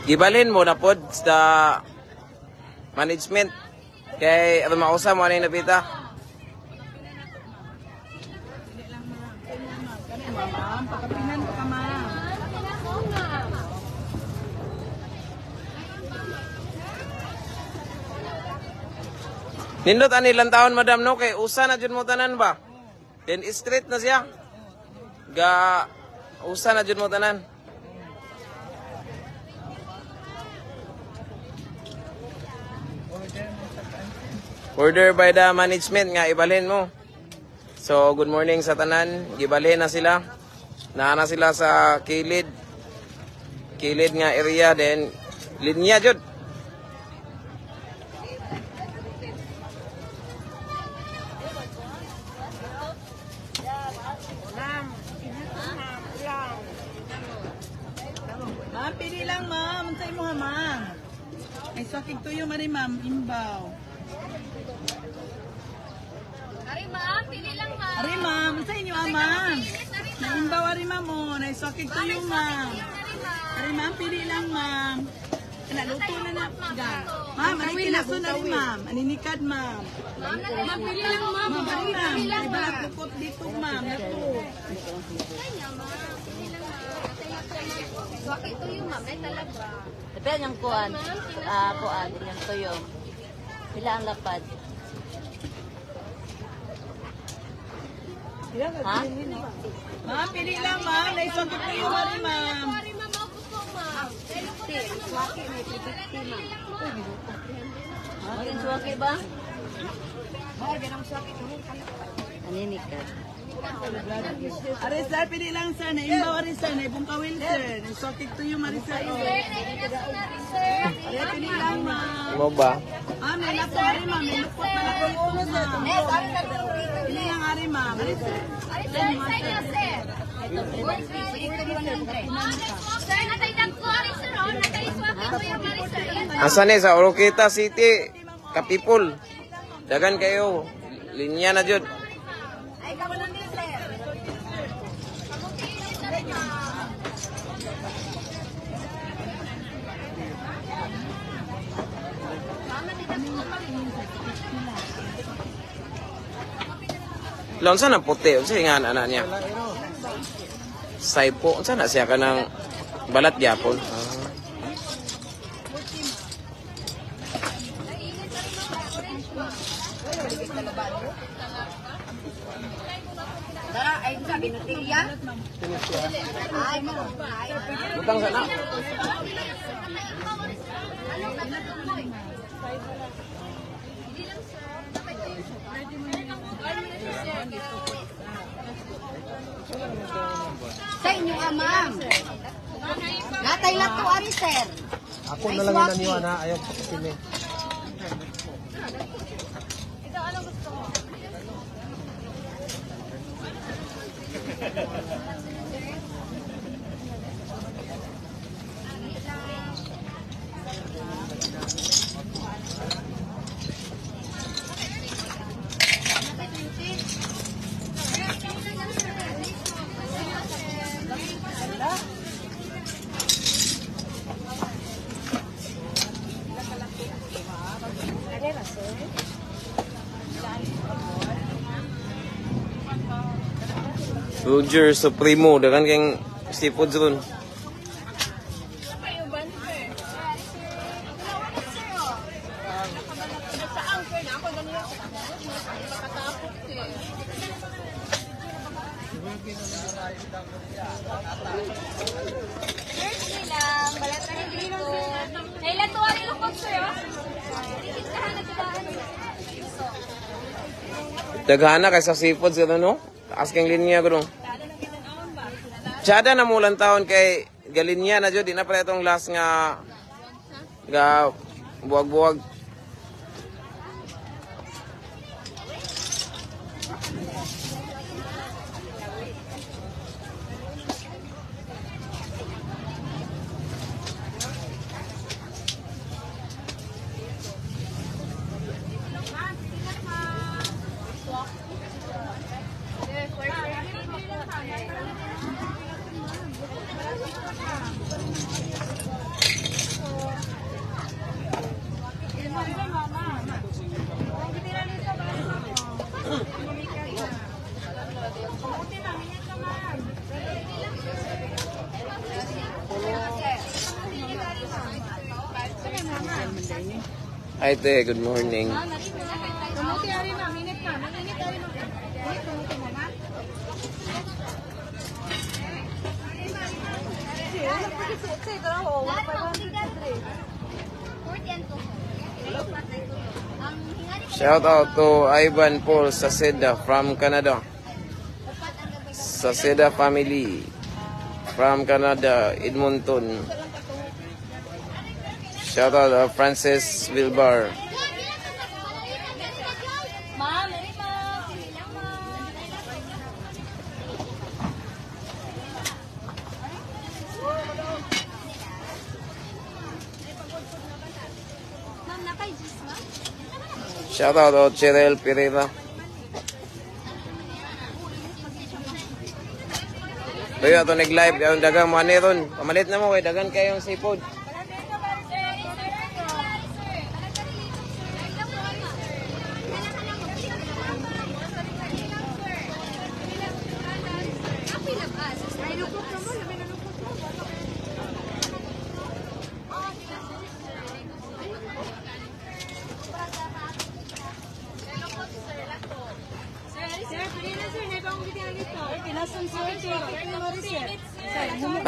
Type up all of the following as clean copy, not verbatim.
Gibalhin mo na pod sa management. Kay aron mausa mo anay napita. Ma'am, pakapinan ko ka, ma'am. Nindot ani ilang taon, madam, no, kay usa na jud mo tanan ba. Then street na siya. Ga usa na jud mo tanan. Order by the management nga ibalhin mo. So good morning sa tanan, gibalhin na sila. Naa na sila sa kilid. Kilid nga area, then linya jud. Ma'am, pili lang, ma'am. Unsay mo ha, ma'am? Ay, sakit tuyo, mari, ma'am. Imbaw. Ari ma'am, pili lang ma'am. Ari, ma'am. Unsay inyo, ah, ma'am? Naimbaw, ari, ma'am, oh. Naisakit tuyo, ma'am. Ari, ma'am, pili lang, ma'am. Naluto na na. Ga. Ma'am, ani kinaso na rin, ma'am. Aninikad, ma'am. Ma'am, pili lang ma'am. Ma'am, ari, ma'am. Ay, balat lukot dito, ma'am. Nato. Swaki tuyo ma'am, may talaba. Tapi ang kuan, ah kuan, yung tuyo. Pila ang lapad? Ha? Ma'am, pili lang, ma'am. Naisakit tuyo, ari, ma'am. Ari ma'am, ako po ma'am. 50. Swaki may 350, ma'am. Maging swaki ba? Aninikad. Ari, sir, pili lang, sir. Naimbaw, ari, sir. Naibong kawil, sir. Naisakit tuyo, mari, sir. Oh. Ari, pili lang, ma'am. Mo ba? Ma'am, may lapo, ari, ma'am. May lupot na lang dito, ma'am. Pili lang, ari, ma'am. Ari, sir. Ari sir, sa inyo sir. Sir, natay dagko ari sir, oh, natay swaki tuyo mari sir. Asa ni sa Oroqueta City, Kapipul. Dagan kayo. Linya na jud. Unsa na puti? Unsa nga ana niya? Saipo, unsa na siya kanang balat gyapon? Ah. Butang sana. Sa inyo ah, ma'am. Natay lato ari, sir. Ako na lang yung naniwa na ayaw ko pili. Roger Supremo, dagan kayong seafood ron. Sir, pili lang, balat na dito. Nay lato ari lukot sir, oh. Titindahan na sila. Daghana kay sa seafood sa no? Taas kang linya ko. Tsada na mulang taon kay galinya na jud, di na pala itong last nga ga buwag-buwag. Hi te, good morning. Kamuti ari ma'am, init ma'am, init ari ma'am. Init kamuti mo ma'am. Shout out to Ivan Paul Saceda from Canada. Saceda family from Canada, Edmonton. Shout out to Francis Vilbar. Ma'am, ari ma'am. Pili lang ma'am. Ma'am, nakay juice ma'am? Shout out to Cheryl Pereira. Tuyo ato nag-live ang dagang mo ani ron. Pamalit na mo kay dagan kayong seafood.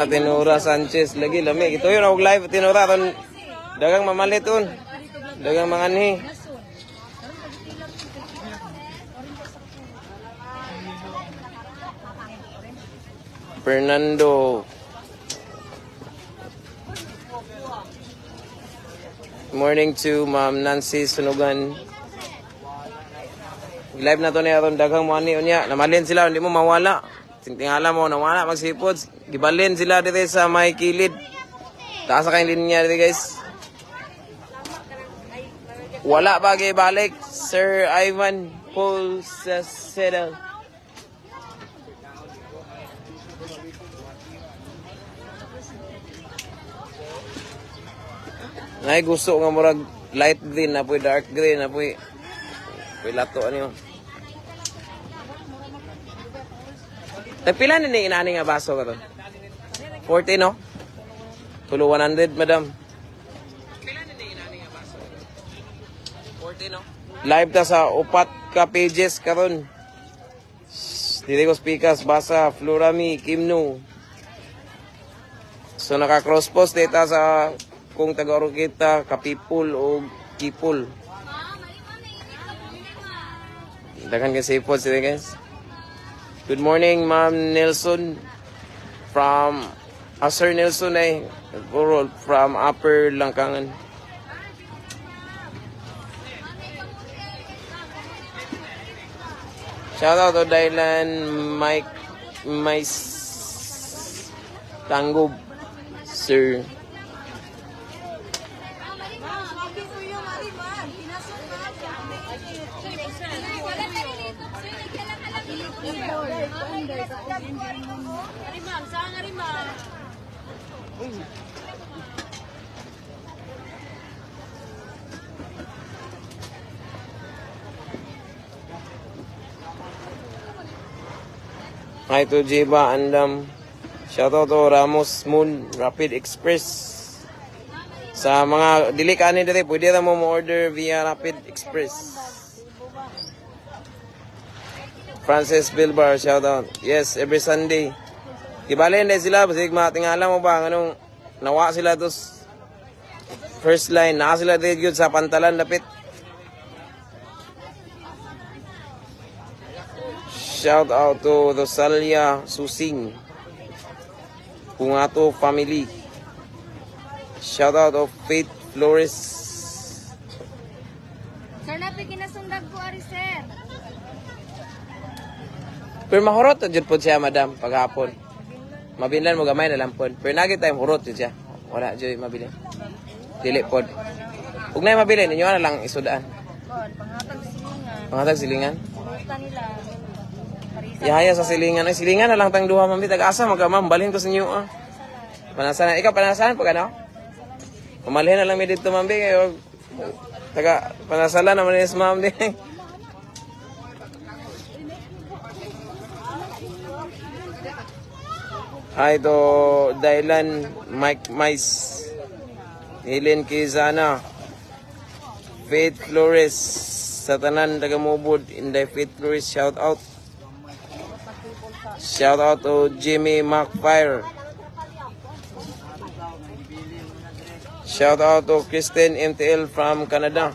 Atenora Sanchez lagi lami. Ito yun og live Atenora ron. Dagang mamalit on. Dagang manganhi. Fernando. Morning to Ma'am Nancy Sunugan. Live na to ni aron daghang mo ani unya. Namalin sila hindi mo mawala. Tingtingala mo nawala magsipod. Gibalin sila dire sa may kilid. Taas sa kayong linya dire, guys. Wala ba balik Sir Ivan Paul Ceseda. Nay gusto nga murag light green na po'y dark green na po'y po'y lato ano yun. Tagpila ni ni inani nga baso karon? 40, no? Tulo 100, madam. Pila ni inani nga baso? 40, no? Live ta sa upat ka pages karon. Dili ko speakers basa Florami Kimno. So naka cross post data sa kung taga Oroqueta, Kapipul o Kipul. Daghan kay seafood sila, guys. Good morning, Ma'am Nelson from Sir Nelson ay Burol from Upper Langkangan. Shout out to Dylan Mike Mais Tangob, sir. Ari ma'am, saan ari ma'am? Hi to Jiba Andam. Shout out to Ramos Moon Rapid Express. Sa mga dili ka ani diri, pwede ra mo mo-order via Rapid Express. Francis Bilbar, shout out. Yes, every Sunday. Gibalen na sila, basig matingala mo ba anong nawa sila tos first line, naa sila diri gyud sa pantalan dapit. Shout out to Rosalia Susing. Pungato family. Shout out to Faith Flores. Sir, napi kinasundag ko ari sir. Pero mahurot na jud pod siya, madam, paghapon. Mabinlan mo gamay na lang pod. Pero nagi time hurot jud siya. Wala jud mabilin. Dili pod. Ug nay mabilin inyo na lang isudaan. Kon, panghatag silingan. Pangatag silingan. Ruta nila. Parisa. Yahaya sa silingan. Ay, silingan na lang tang duha, ma'am. Tag-asa magka, ma'am. Balhin ko sa inyo, ah. Panasanan. Ikaw, panasanan pag ano? Pumalhin na lang mi dito, ma'am. Kayo, taga, panasalan naman ni ma'am din. Hi to Dylan Mike Mais. Helen Kizana. Faith Flores sa tanan taga Mubod, Inday Faith Flores, shout out. Shout out to Jimmy McFire. Shout out to Kristen MTL from Canada.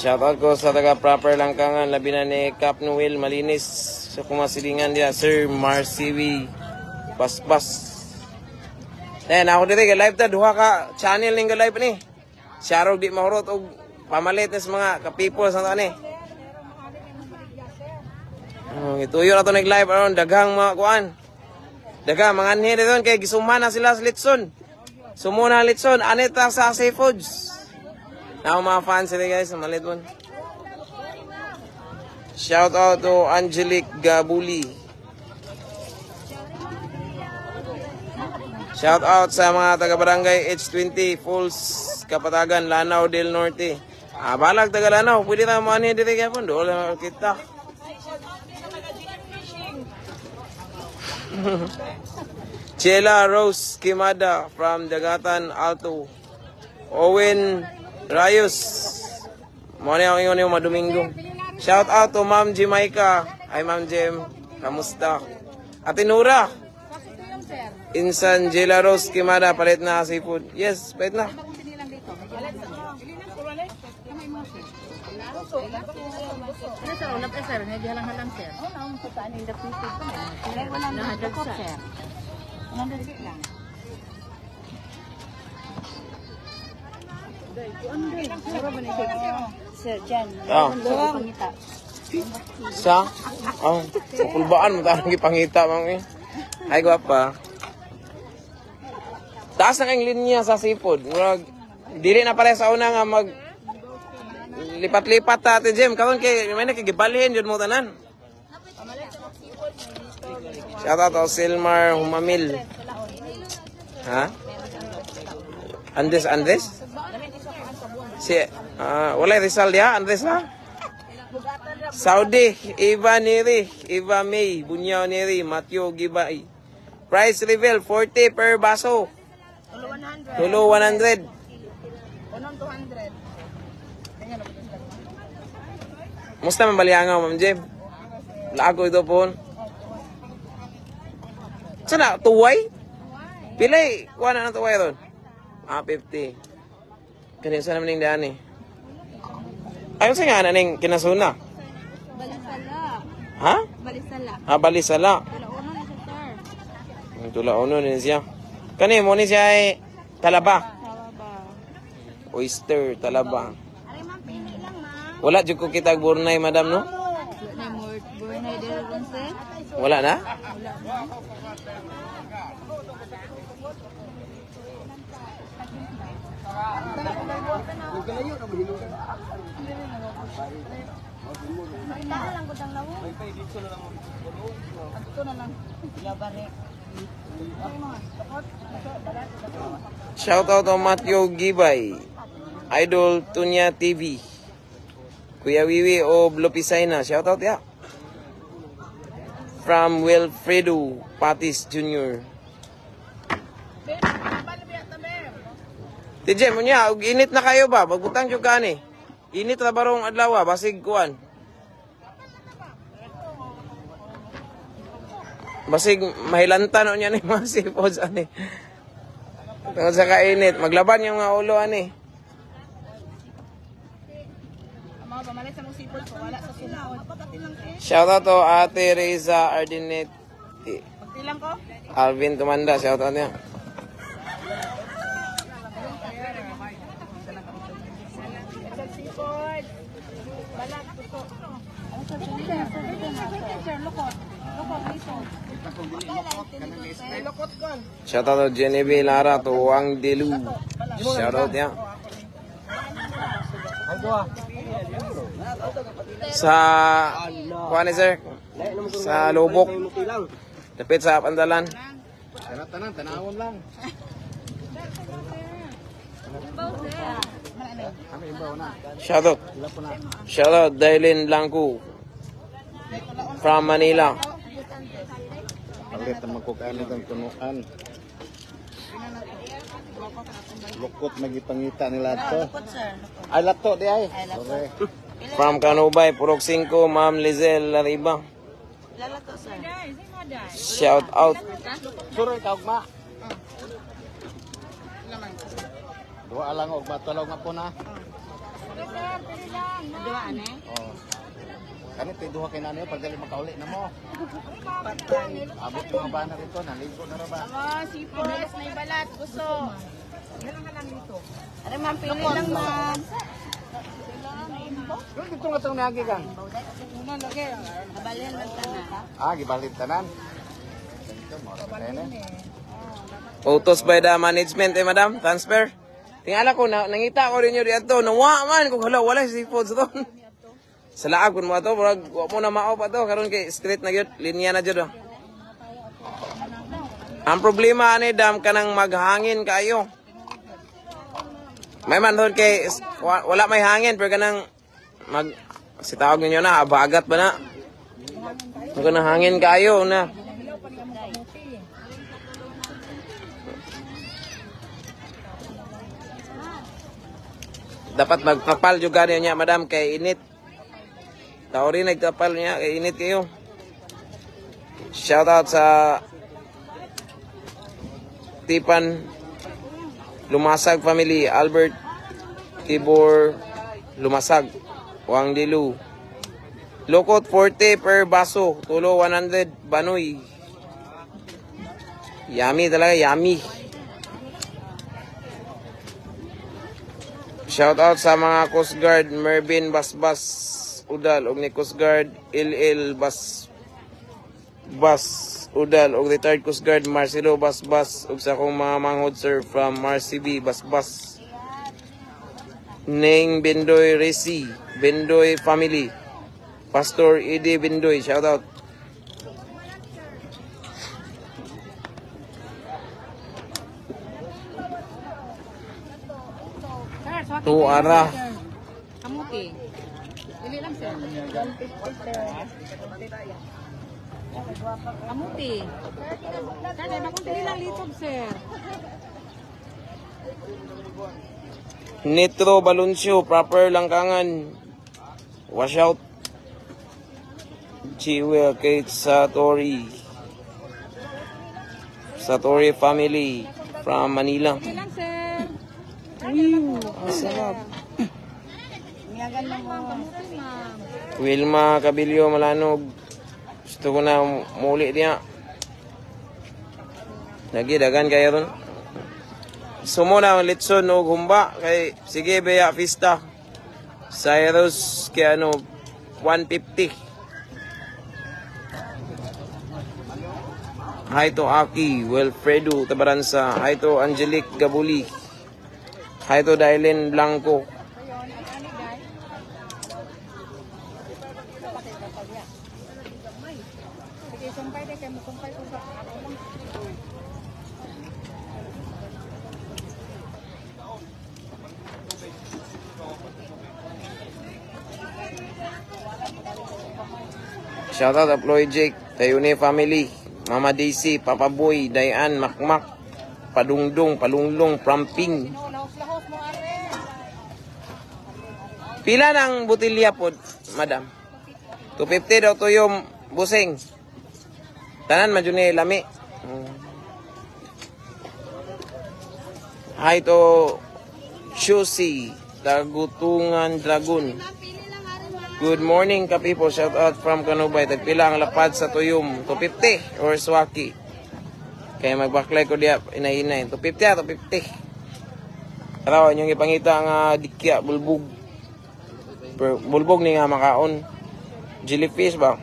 Shout out ko sa taga proper Langkangan, labi na ni Cap Noel Malinis sa kumasilingan niya, Sir Marciwi Paspas. Then ako diri ga live ta duha ka channel ning ga live ni. Sharog di mahurot og pamalit ni sa mga ka-people sa ni. Oh, ituyo na to nag live aron daghang mga kuan. Daghang mga anhi dito kay gisuma na sila sa litson. Sumuna litson anita sa seafoods. Now mga fans sila guys, malit mo. Shout out to Angelique Gabuli. Shout out sa mga taga barangay H20 Falls, Kapatagan, Lanao del Norte. Ah, balag taga Lanao, pwede ta mo ani diri gyapon, dool na kita. Chela Rose Kimada from Dagatan Alto. Owen Rayos. Mo ni ang ingon nimo Madomingo. Shout out to Ma'am Jamaica. Ay Ma'am Jem, kamusta? Ate Nura. Insan Jela Rose Kimada, palit na seafood. Yes, palit na. Ano sir? Ulap ka sir. Nga halang-halang sir. Nahadag sir. Sir, Jan. Ah. Pangita. Sa? Oh, kulbaan mo tarong gipangita ma'am eh. Ay gwapa. Taas na kayong linya sa seafood. Murag dili na pare sa una nga mag lipat-lipat ta Ate Jem karon kay may nakigibalhin jud mo tanan. Shout out to Silmar Humamil. Ha? Andes Andes? Si ah wala Rizal ya Andes ha? Saudi, Eva Neri, Eva May, Bunyaw Neri, Matthew Gibay. Price reveal, 40 per baso. Tulo 100. Musta man baliangaw, Ma'am Jem? Lago ito po. Sana, tuway? Pilay, kuha na ng tuway ron. Ah, 50. Kanina saan naman yung daan eh. Ayun sa nga na ning kinasuna. Balisala. Ha? Balisala. Ah, balisala. Tulauno na siya, sir. Ang Tulauno ni siya. Kani mo ni siya ay talaba. Talaba. Oyster, talaba. Ari ma'am, pili lang ma'am. Wala jud ko kita burnay, madam, no? Wala na more burnay dito ron, sir. Wala na? Shout out to Matthew Gibay, Idol Tunya TV, Kuya Wiwi o Lopisayna. Shout out ya. From Wilfredo Patis Jr. TJ, mo niya, og init na kayo ba? Magbutang jud ka ani. Init ra barong adlaw, ah, basig kuan. Basig mahilantan unya ni mga seafoods ani. Tungod sa kainit, maglaban yung mga ulo ani. Mga pamalit sa mong seafood ko, wala sa sunod. Shout out to Ate Reza Ardinetti. Magtilang ko? Alvin Tumanda, shout out niya. Shout out to Genevieve Lara to Wang Delu. Shout out niya. Sa kuan ni sir? Sa Lubok. Dapit sa Pandalan. Tanan, tanawon lang. Shout out. Shout out Dailin Blanco from Manila. Palit ang magkukaan itong tunuan. Lukot magipangita nila to. Lukot, sir. Ay, lato di ay. Sorry. From Canubay, Purok 5, Ma'am Lizelle Lariba. Lalato, sir. Shout out. Suroy ka ugma. Duha lang ugma, tulog nga po na. Dua, ane? Oh. Kani ti duha kay nanay pag dali makauli na mo. Abot yung mga bana rito, naligo na ra ba? Oh, sipos, may balat, puso. Ari ma'am, pili lang ma'am. Pero dito nga itong niagi kang. Kabalyan lang tanan. Ah, gibalin tanan. Ito, mo ra ba Utos by the management eh, madam. Transfer. Tingala ko, na, nangita ko rin yun dito. Nawa man. Kung hala, wala si seafoods doon. Sa laag kun mo ato, murag wa mo na mao pa to karon kay street na gyud, linya na jud oh. Ang problema ani dam kanang maghangin kayo. May man doon kay wala may hangin pero kanang mag si tawag ninyo na abagat ba na? Mo kanang hangin kayo na. Dapat magtapal jud ganyo niya madam kay init. Tao rin nagtapal niya kay init kayo. Shout out sa Tipan Lumasag family, Albert Tibor Lumasag, Wang Dilu. Lokot 40 per baso, tulo 100 banoy. Yummy talaga, yummy. Shout out sa mga Coast Guard Mervin Basbas Udal og ni Coast Guard LL Bas Bas Udal og retired Coast Guard Marcelo Basbas ug sa akong mga manghod sir from Marcy Basbas. Ning Bendoy Resi, Bendoy family. Pastor Eddie Bendoy, shout out. Tuara. Kamuti. Pili lang sir. Kamuti. Sir, may bakong pili lang litog sir. Nitro Baluncio, proper langkangan. Wash out. Jewel Kate Satori. Satori family from Manila. Pili lang sir. Ang sarap. Miyagan lang mo. Wilma Cabilio Malanog. Gusto ko na muli niya. Lagi dagan kayo ron. Sumo na ang litson og humba kay sige beya pista. Cyrus kay ano 150. Hi to Aki, Wilfredo Tabaransa. Hi to Angelique Gabuli. Hi to Dylan Blanco. Shoutout Aploy Jake, Tayune Family, Mama Daisy, Papa Boy, Dayan, Makmak, Padungdung, Palunglong, Pramping. Pila ng butilya po, madam? 250 daw to yung busing. Tanan, madyo ni lami. Hi to Shusi, Dagutungan Dragon. Good morning, kapipo. Shout out from Kanubay. Tagpila ang lapad sa Tuyum. 250 or Swaki. Kaya magbaklay ko diya, inay-inay. 250 ah, 250. Tara, inyong ipangita nga dikya, bulbog. Pero bulbog ni nga makaon. Jellyfish ba?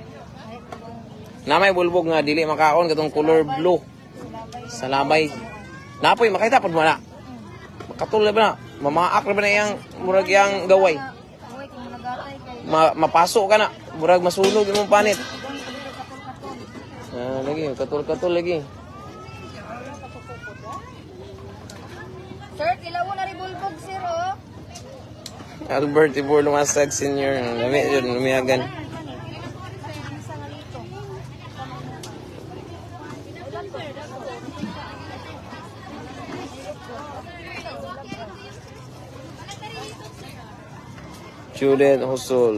Na may bulbog nga dili makaon katong color blue. Sa labay. Napoy makita pud mo na. Makatul na ba na? Mamaak na ba na iyang murag iyang gaway? Uy, kung nagatay kay Mapaso ka na. Murag masunog imong panit. Ah, lagi katul-katul lagi. Sir, kilaw na rin bulbog sir oh. Albert Tibor Lumasag Senior. Lami yun, lumiyagan. Juliet Hosol.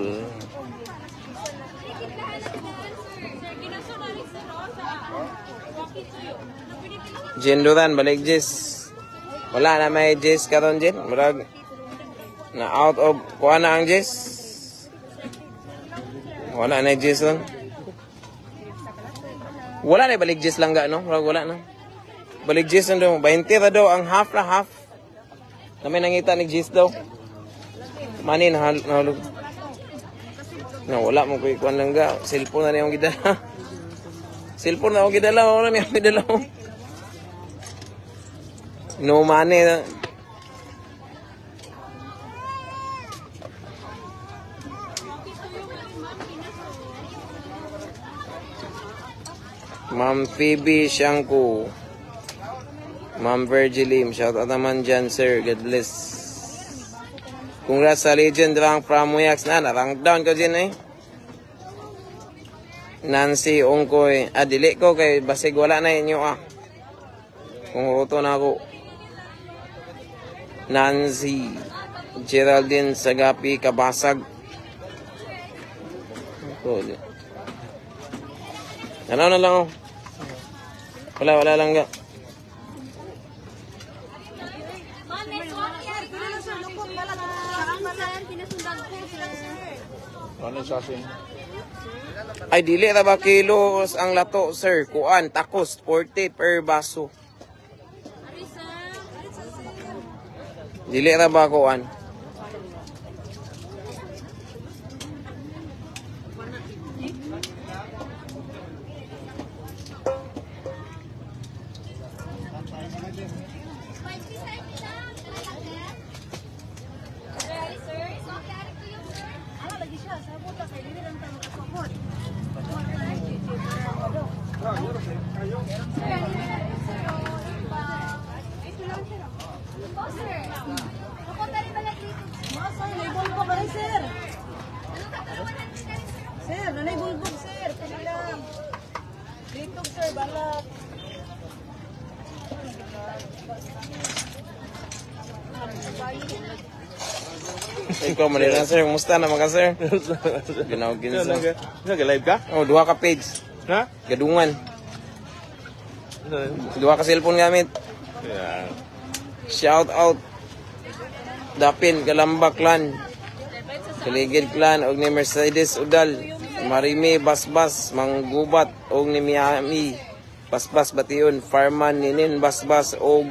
Jen Duran, balik Jis. Wala na may Jis karon, Jen. Murag na out of kuha na ang Jis. Wala na Jis ron. Wala na balik Jis lang ga, no? Murag wala na. Balik Jis na daw. 20 ra daw ang half na half. Na may nangita ni Jis daw. Mani nahulog. Na wala mo kuy kuan lang ga. Cellphone na niyong gidala. Cellphone na akong gidala. Wala niyong gidala. No money na. Ma'am Phoebe Shanko. Ma'am Virgilim, shout out naman dyan, sir. God bless. Congrats sa Legend rank from Muyax na. Na-rank down ko dyan eh. Nancy Ongkoy. Ah, dili ko kay basig wala na inyo ah. Kung uto na ako. Nancy Geraldine Sagapi Kabasag. Ito. Ano na lang oh. Wala, wala lang ga. Ma'am, next one. Saan, sir? Pinasundan ko, sir. Ano sa asin? Ay, dili ra ba kilos ang lato, sir? Kuan, takos, 40 per baso. Ari, sir. Dili ra ba kuan? Sir, ari, sir. Okay, ari ko yung sir. Sir, ari na lang sir. Oh, iba. Sir. Ako tari balag dito. Sir, may bulbog ka rin, sir. Ano ka tulungan natin na rin, sir? Sir, nanay bulbog, sir. Pili lang. Litog, sir, balak. Ikaw man na, sir. Kumusta na mga sir? Ginaw ginsa. Nag-live ka? Oh, duha ka page. Ha? Gadungan. Duha ka cellphone gamit. Yeah. Shout out Dapin Galamba Clan. Kaligid Clan og ni Mercedes Udal, Marime Basbas Manggubat og ni Miami Basbas Bation, Farman Ninin Basbas og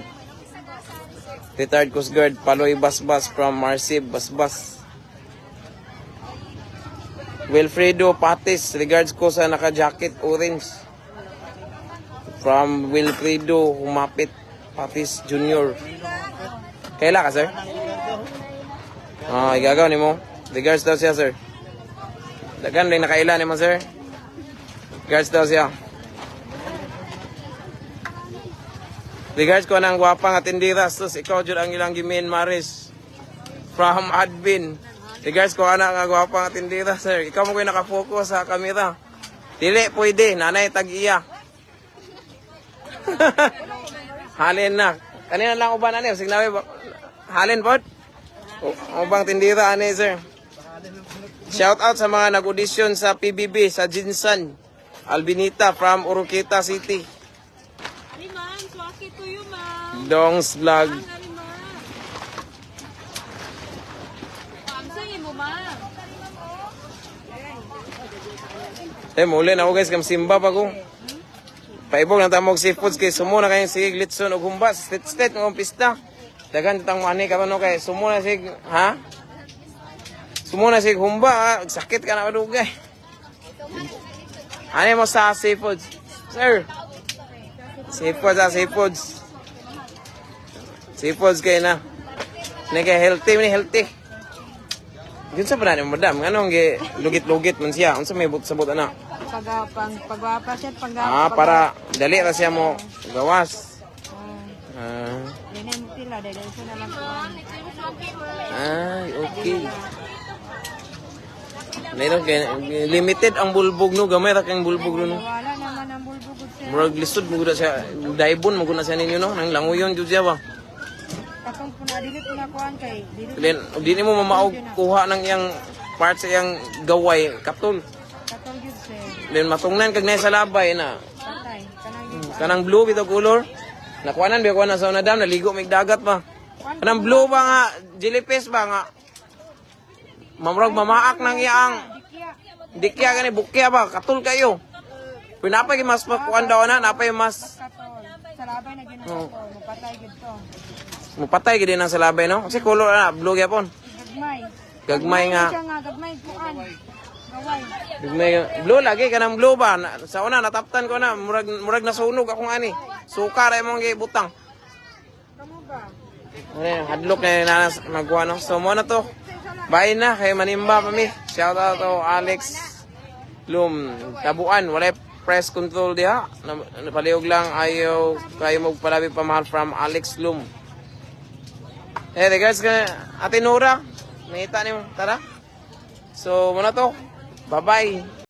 retired Coast Guard Paloy Basbas from Marsib Basbas. Wilfredo Patis, regards ko sa naka-jacket orange. From Wilfredo Humapit Patis Jr. Kaila ka, sir? Ah, igagaw ni mo. Regards daw siya, sir. Dagan rin nakaila ni mo, sir. Regards daw siya. Regards ko ng gwapa nga tindira. Sus, ikaw jud ang ilang gimin, Maris. From Advin. Regards ko ana nga gwapa nga tindira, sir. Ikaw mo ko'y nakafocus sa kamera. Dili, pwede. Nanay, tag-iya. Halin na. Kanina lang uban ani, signawe ba? Halin pod. Ubang tindira ani, sir. Shout out sa mga nag-audition sa PBB sa Jinsan. Albinita from Oroqueta City. Ari, ma'am. Swaki to you, ma'am. Dongs Vlog. Ari, ma'am. Ma'am, sa'yo mo, ma'am. Eh, muli na ako guys, kam simba pa ko. Paibog na tamog seafoods kay sumo na kayong sige litson og humba, state state ng pista. Dagan tang mani karon no kay sumo na sig, ha? Sumo na sig humba, ha? Sakit ka na madugay. Ano mo sa seafoods? Sir. Seafoods, ah, seafoods. Seafoods kay na. Ni kay healthy ni healthy. Yun sa pa na ni madam, nganong gi lugit-lugit man siya. Unsa may but sabot ana? Pag, pang, pagwapa siya, pag, Ah, para dali ra siya mo gawas. Ah, Ganyan sila, dahil siya na lang. ay, okay. Okay. Meron kay limited ang bulbog, no, gamay ra kang bulbog, no. Wala naman ang bulbog, sir. Murag lisod mo gud siya, daibon mo gud na siya ninyo, no, nang languyon jud siya ba. Katong puna dili puna kuan kay dili. Then di nimo mamaog kuha ng iyang part sa iyang gaway katol. Katong gyud, sir. Then matungnan kag na sa labay na. Patay. Kanang Kanang blue bitaw color. Nakuanan ba kuan sa una dam, naligo mig dagat pa. Kanang blue ba nga jellyfish ba nga mamrag mamaak nang iyang dikya. dikya gani bukya ba katul kayo. Pero napay mas makuan daw na, napay mas Katol. Sa labay na gyud to. Mapatay gyud to. Mupatay gid nang sa labay, no? Kasi color na blue gyapon. Gagmay. Gagmay nga. Siya nga gagmay kuan. Gaway. Gagmay nga. Blue lagi kanang blue ba? Na, sa una nataptan ko na murag nasunog akong ani. Suka ra imong gibutang. Kamo ba? Ano yun, hadlok na na magkuha, no? So mo na to. Bye na kay Manimba pa mi. Shout out to Alex Lum. Tabuan, walay press control diha. Napaliog lang ayaw kayo magpalabi pamahal from Alex Lum. Eh, regards ka Ate Nora. Nakita nimo, tara. So, muna to. Bye-bye.